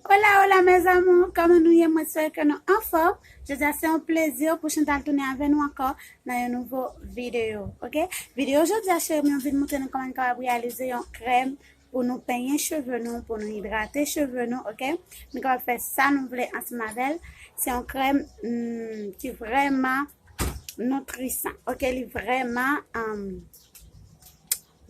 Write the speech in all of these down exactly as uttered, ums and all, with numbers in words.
Hola, hola, mes amours, kòman nou ye? Mwen espere ke nou anfòm. Jodi a se yon plezi pou Chantal tounen avè nou ankò nan yon nouvo videyo, oke? Videyo jodi a, cheri m yo, vin montre nou kòman nou kapab reyalize yon krèm pou nou penyen cheve nou, pou nou idrate cheve nou, oke? Nou kapab fè sa nou vle ansanm avè l. Se yon krèm, mm, ki vrèman noutrisan, oke? Li vrèman, um,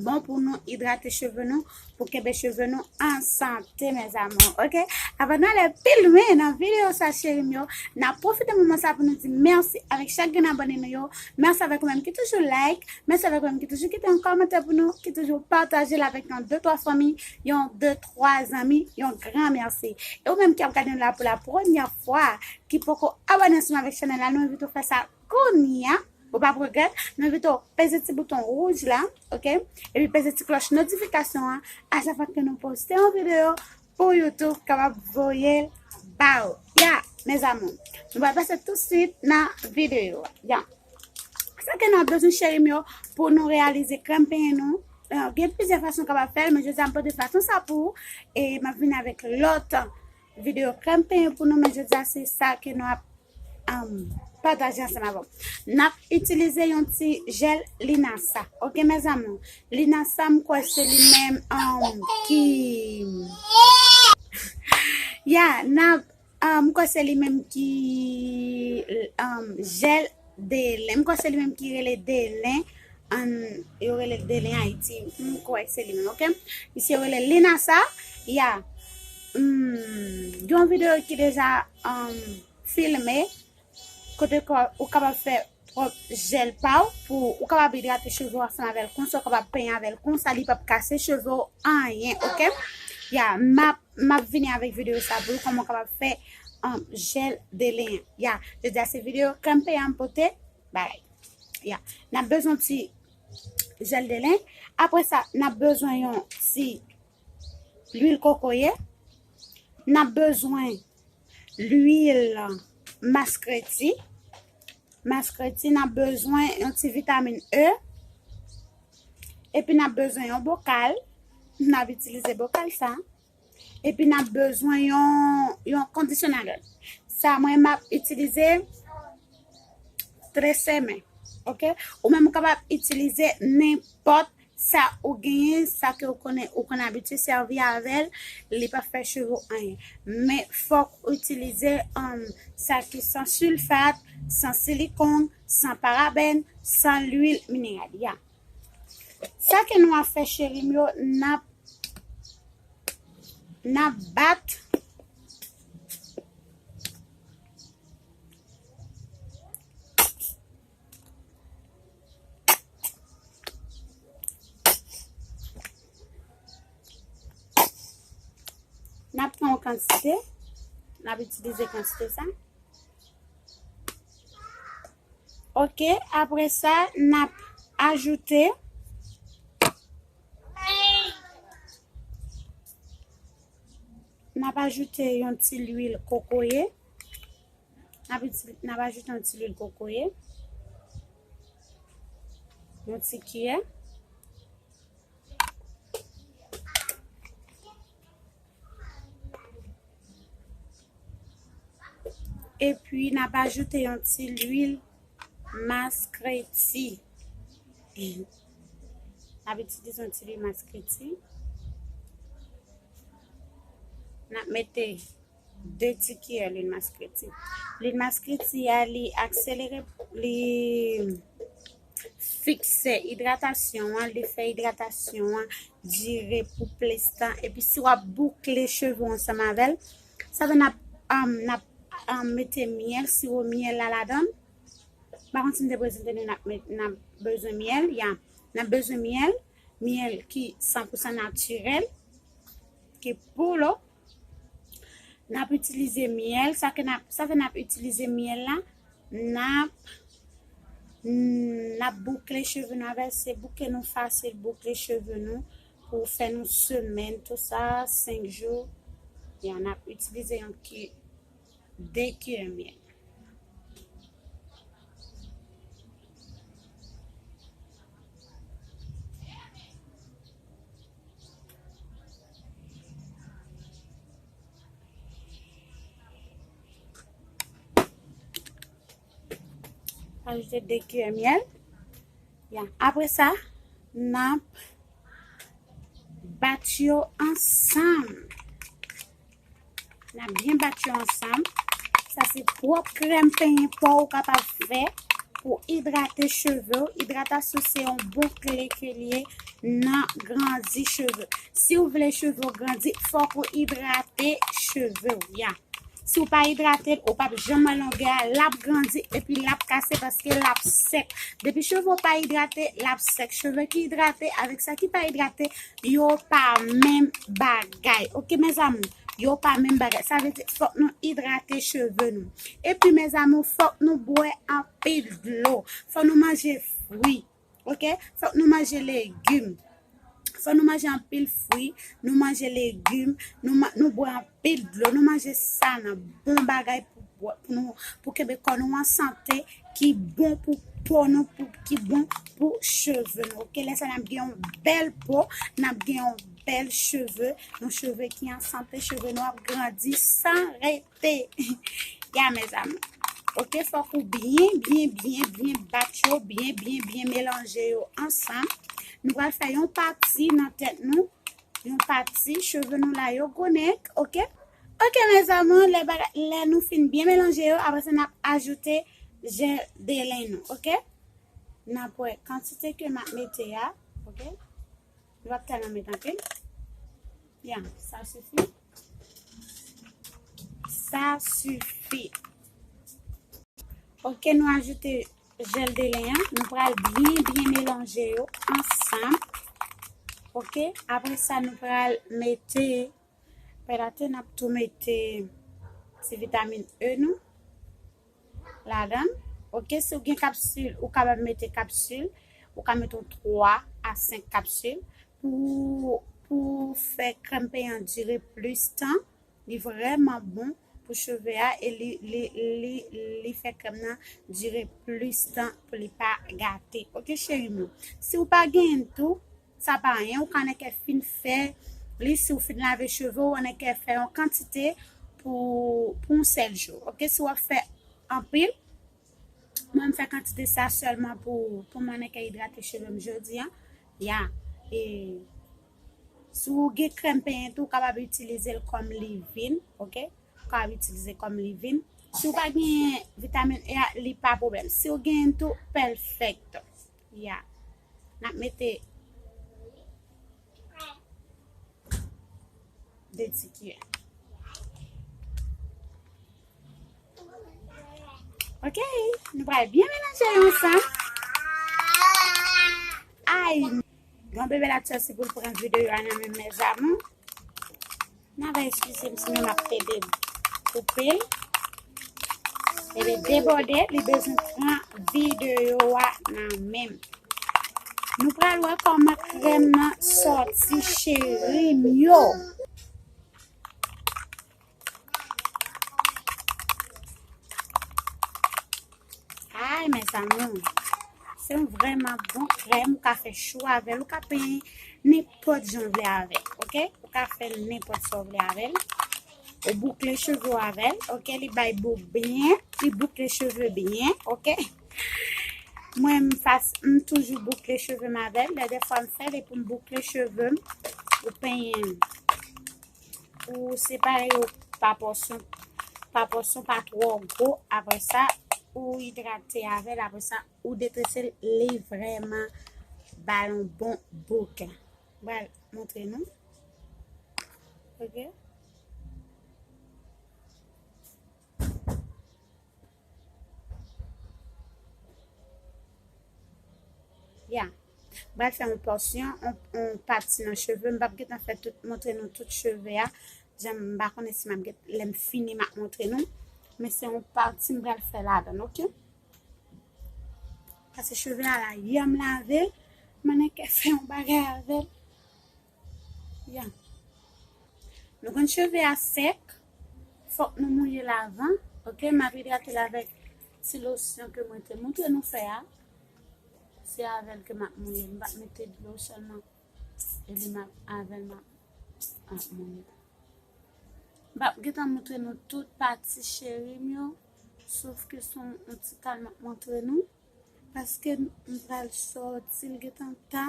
bon pou nou idrate cheve nou, pou kenbe cheve nou an sante, mes amours, oke? Avan nou ale pi lwen nan videyo sa, cheri m yo, n ap pwofite moman sa pou nou di mèsi avèk chak grenn abòne nou yo. Mèsi avèk ou menm ki toujou like, mèsi avèk ou menm ki toujou kite yon kòmantè pou nou, ki toujou pataje l avèk yon de twa fanmi, yon de twa zanmi, yon gran mèsi. E ou menm ki ap gade nou la pou la premyè fwa, ki poko abòne ansanm avèk chanèl la, nou envite w fè sa kounye a, ou p ap regrèt. Nou envite w peze ti bouton wouj la, oke? Epi peze ti klòch notifikasyon an, a chak fwa ke nou poste yon videyo pou YouTube kapab voye l ba ou. Ya, mes amours. Nou pral pase tousuit nan videyo a. Ya. Sa ke nou ap bezwen, cheri m yo, pou nou reyalize krèm penyen nou. Eh, gen plizyè fason w kapab fè l, men jodi a m pote fason sa pou ou. E m ap vin avèk lòt videyo krèm penyen pou nou, men jodi a se sa ke nou ap, um, pataje ansanm avè w. N ap itilize yon ti jèl linasa. Oke, mes amours? Linasa, m kwè se li menm, um, ki, ya, n ap, um, m kwè se li menm ki, um, jèl delen. M kwè se li menm ki rele delen. An, yo rele l delen Ayiti. M kwè se li menm, oke? Misye rele linasa. Ya. Hmm, gen yon videyo ki deja, um, filme, kote ke ou kapab fè pwòp jèl pa w pou ou kapab idrate cheve w ansanm avè l konsa, ou kapab penyen avè l konsa, li p ap kase cheve w anyen, oke? Ya, m ap, m ap vini avèk videyo sa pou ou, kòman w kapab fè, um, jèl delen an. Ya, jodi a se videyo krèm penyen an m pote, bagay. Ya, n ap bezwen yon ti jèl delen. Apre sa, n ap bezwen yon ti lwil kokoye. N ap bezwen lwil maskreti. Maskreti, n ap bezwen yon ti vitamin E. Epi n ap bezwen yon bokal. N ap itilize bokal sa. Epi n ap bezwen yon, yon conditioner. Sa mwen m ap itilize Tresemme, oke? Ou menm ou kapab itilize nenpòt sa ou genyen, sa ke ou konnen, ou konn abitye sèvi avè l, li p ap fè cheve w anyen. Men fòk ou itilize, um, sa ki san silfat, san silikon, san parabèn, san lwil mineral. Ya. Sa ke nou ap fè, cheri m yo, n ap, n ap bat. N ap pran yon kantite, n ap itilize kantite sa. Oke, apre sa, n ap ajoute, n ap ajoute yon ti lwil kokoye. N ap itili-, n ap ajoute yon ti lwil kokoye. Yon ti kiyè. Epi, n ap ajoute yon ti lwil maskreti. N ap itilize yon ti lwil maskreti. N ap mete de ti kiyè lwil maskreti. Lwil maskreti a, li akselere, li fikse idratasyon an, li fè idratasyon an dire pou plis tan. Epi si w ap boukle cheve w ansanm avè l, sa fè n ap, um, n ap, um, mete myèl, siwo myèl la ladan l. M pa konn si m te prezante nou n ap met, n ap bezwen myèl, ya. N ap bezwen myèl, myèl ki san pou san natirèl, ki puro. N ap itilize myèl, sa ke n ap, sa fè n ap itilize myèl la, n ap, n ap boukle cheve nou avè l, se bouke nou fasil, boukle cheve nou pou fè nou semèn, tou sa, senk jou. Ya, n ap itilize yon ki, de kiyè myèl. Ajoute de kiyè myèl. Ya. Apre sa, n ap bat yo ansanm. N ap byen bat yo ansanm. Sa se pwòp krèm penyen pa w ou kapab fè pou idrate cheve w. Idratasyon se yon bon kle ke l ye nan grandi cheve. Si w vle cheve w grandi, fòk ou idrate cheve w. Ya. Si w pa idrate l, ou p ap janm wè longè a, l ap grandi epi l ap kase paske l ap sèk. Depi cheve w pa idrate, l ap sèk. Cheve ki idrate avèk sa ki pa idrate, yo pa menm bagay. Oke, mes amours? Yo pa menm bagay. Sa vle di, fòk nou idrate cheve nou. Epi, mes amours, fòk nou bwè anpil dlo. Fòk nou manje fwi. Oke? Fòk nou manje legim. Fòk nou manje anpil fwi, nou manje legim, nou, ma- nou bwè anpil dlo, nou manje sa nan bon bagay pou, pou nou, pou kenbe kò nou an sante, ki bon pou po nou, pou, ki bon pou cheve nou. Oke, lè sa n ap gen yon bèl po, n ap gen yon bèl cheve, yon cheve ki an sante, cheve nou ap grandi san rete. Ya, mes amours. Oke, fòk ou byen, byen, byen, byen bat yo, byen, byen, byen melanje yo ansanm. Nou pral fè yon pati nan tèt nou, yon pati cheve nou la yo gwo nèg, oke? Oke, mes amours, lè, baga- lè nou fin byen melanje yo, apre sa n ap ajoute jèl de len nou, oke? N ap wè kantite ke m ap mete a, oke? Nou p ap tèlman met anpil. Ya, sa sifi. Sa sifi. Oke, nou ajoute jèl de len an. Nou pral byen, byen melanje yo ansanm. Oke, apre sa, nou pral mete, pèdate, n ap tou mete ti vitamin E nou ladan l. Oke, si w gen kapsil, ou kapab mete kapsil. Ou ka mete yon twa a senk kapsil pou, pou fè krèm penyen an dire plis tan. Li vrèman bon pou cheve a e li, li, li, li fè krèm nan dire plis tan pou li pa gate. Oke, cheri m yo. Si w pa genyen tou, sa pa anyen, ou ka nèkè fin fè li, si w fin lave cheve w, ou nèkè fè yon kantite pou, pou yon sèl jou. Oke, si w ap fè anpil, mwen, m fè kantite sa sèlman pou, pou mwen nèkè idrate cheve m jodi a. Ya. E si w gen krèm penyen tou, ou kapab itilize l kòm leave-in, oke? Ou kapab itilize kòm leave-in. Si w pa gen vitamin E a, li pa pwoblèm. Si w genyen tou, pèfèk. Ya. N ap mete de ti kiyè. Oke, nou pral byen melanje yo ansanm. Ay, gran bebe la chèche pou l pran videyo a nan men, mes amours. N ava eskize m si nou m ap pede koupe l. Pede debòde, li bezwen pran videyo a nan men m. Nou pral wè kòman krèm nan sòti, cheri m yo. Ay, mes amours. Se yon vrèman bon krèm. Ou ka fè chou avè l. Ou ka penyen nenpòt jan w vle avè l. Oke? Ou ka fè nenpòt sa w vle avè l. Ou boukle cheve w avè l. Oke? Li bay bouk byen. Li boukle cheve byen. Oke? Mwen, m fas, m toujou boukle cheve m avè l. Dè, dèfwa, m fè l epi m boukle cheve m. Ou penyen l. Ou separe yo pa pòsyon, pa pòsyon, pa twò gwo. Apre sa, ou idrate avè l. Apre sa, ou detrese l. Li vrèman ba l yon bon bouk. M pral montre nou. Oke. Ya. M pral fè yon pòsyon, yon, yon pati nan cheve. M p ap gentan fè tout, montre nou tout cheve a. Jan m pa konnen si m ap gen, lè m fini, m ap montre nou. Men se yon pati m pral fè ladan l, oke? Paske cheve a la, yè m lave l, m annik fè yon bagay avè l. Ya. Nou konn cheve a sèk, fòk nou mouye l avan. Oke, m ap idrate l avèk ti losyon ke mwen te montre nou fè a. Se avè l ke m ap mouye l. M p ap mete dlo sèlman. Epi m ap, avè l m ap, ap mouye l. M p ap gentan montre nou tout pati cheri m yo. Sof ke se yon, yon ti kal m ap montre nou. Paske m pral sòti, l gentan ta.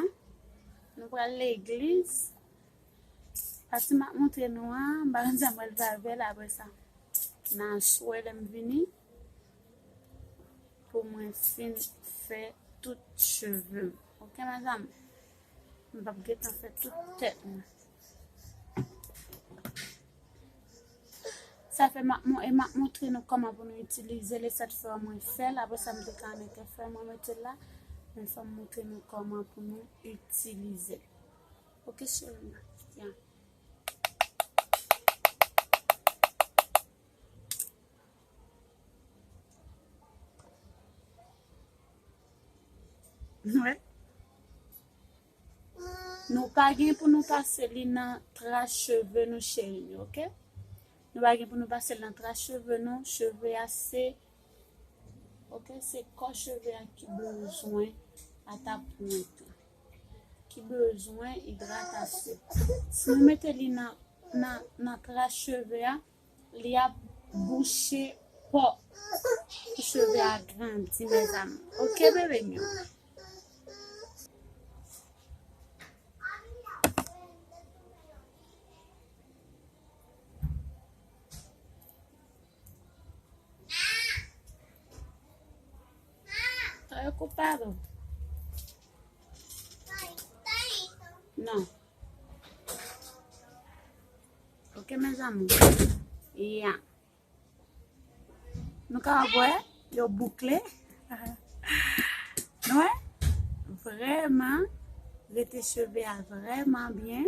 Nou pral legliz. Pati m ap montre nou an, m pa konn sa m pral fè avè l apre sa. Nan aswè lè m vini, pou mwen fin fè tout cheve m. Oke, mezanmi? M p ap gentan fè tout tèt mwen. Sa fè m ap mon-, e m ap montre nou kòman pou nou itilize l, e sa t fè mwen fè l. Apre sa, m te ka renmen te fè, mwen mete l la. Men fò m montre nou kòman pou nou itilize l. Oke, cheri mwen. Ya. Wè. Nou pa gen pou nou pase li nan tras cheve nou, cheri m yo, oke? Nou pa gen pou nou pase li nan tras cheve nou. Cheve a se, oke, se kò cheve a ki bezwen atapwent la, ki bezwen idratasyon. Si nou mete li nan, nan, nan tras cheve a, li ap bouche pò pou cheve a grandi, mezanmi. Oke, bebe m yo? Estoy ocupado. Non. Oke, mezanmi. Ya. Nou kapab wè, yo boukle. Nou wè? Vrèman, rete cheve a vrèman byen.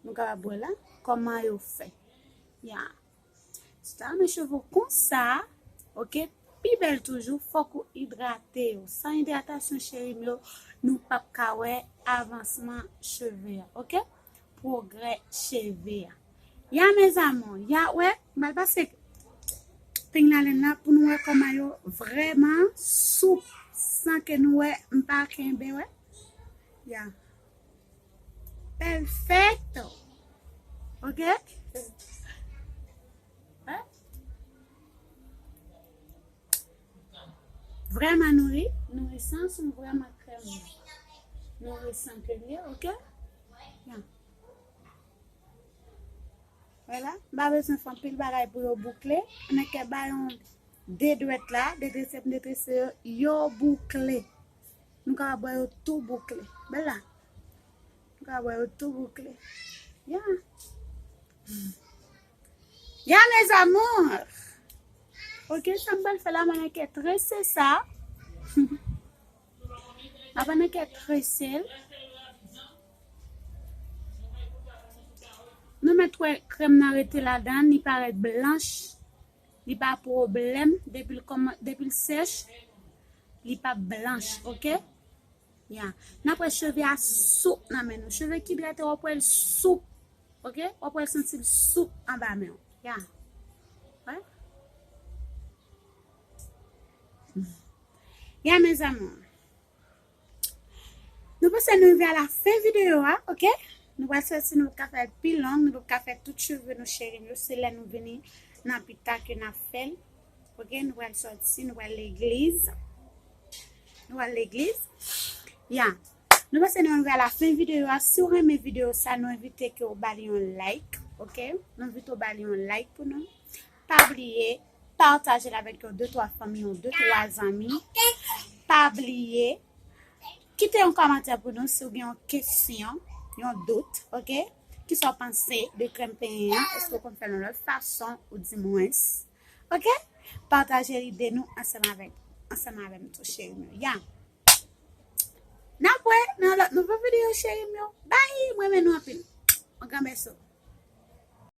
Nou kapab wè la, kòman yo fè. Ya. Si w ta renmen cheve w konsa, oke, pi bèl toujou, fòk ou idrate yo. San idratasyon, cheri m yo, nou p ap ka wè avansman cheve a, oke? Pwogrè cheve a. Ya, mes amours, ya, wè, m al pase peny lalèn la pou nou wè kòman yo vrèman soup, san ke nou wè, m pa kenbe, wè. Ya. Perfecto. Oke? Hein? Vrèman nouri, nourisan, se yon vrèman krèm nourisan ke l ye, oke? Ya. Vwala, m pa bezwen fè anpil bagay pou yo boukle. Annik ba yon de dwèt la, de trese, de trese yo, yo boukle. Nou kapab wè yo tou boukle. Bèl la. Nou kapab wè yo tou boukle. Ya. Ya, mes amours. Oke, sa m pral fè la, m annik trese sa. M ap annik trese l. Nou mèt wè krèm nan rete ladan, li parèt blanch. Li pa pwoblèm, depi l kòman-, depi l sèch, li p ap blanch, oke? Ya. N ap wè cheve a soup nan men nou. Cheve ki idrate, w ap wè l soup, oke? W ap wè l santi l soup anba men w. Ya. Wè? Ya, mes amours. Nou panse nou rive a la fen videyo a, oke? Nou pral sòti, nou p ap ka fè l pi long, nou p ap ka fè tout cheve nou, cheri m yo, se lè nou vini nan pita ke n ap fè l. Oke, nou pral sòti, nou pral legliz. Nou pral legliz. Ya. Nou panse nou rive a la fen videyo a. Si w renmen videyo sa, nou envite ke w ba li yon like, oke? Nou envite w ba li yon like pou nou. Pa bliye pataje l avèk yon de twa fanmi, yon de twa zanmi. Pa bliye kite yon kòmantè pou nou si w gen yon kesyon, yon dout, oke? Kisa w panse de krèm penyen an? Èske w konn fè l yon lòt fason ou di mwens? Oke? Pataje lide nou ansanm avèk, ansanm avè m tou, cheri m yo. Ya. N ap wè nan lòt nouvo videyo, cheri m yo. Bye! M renmen nou anpil. Yon gran bèso.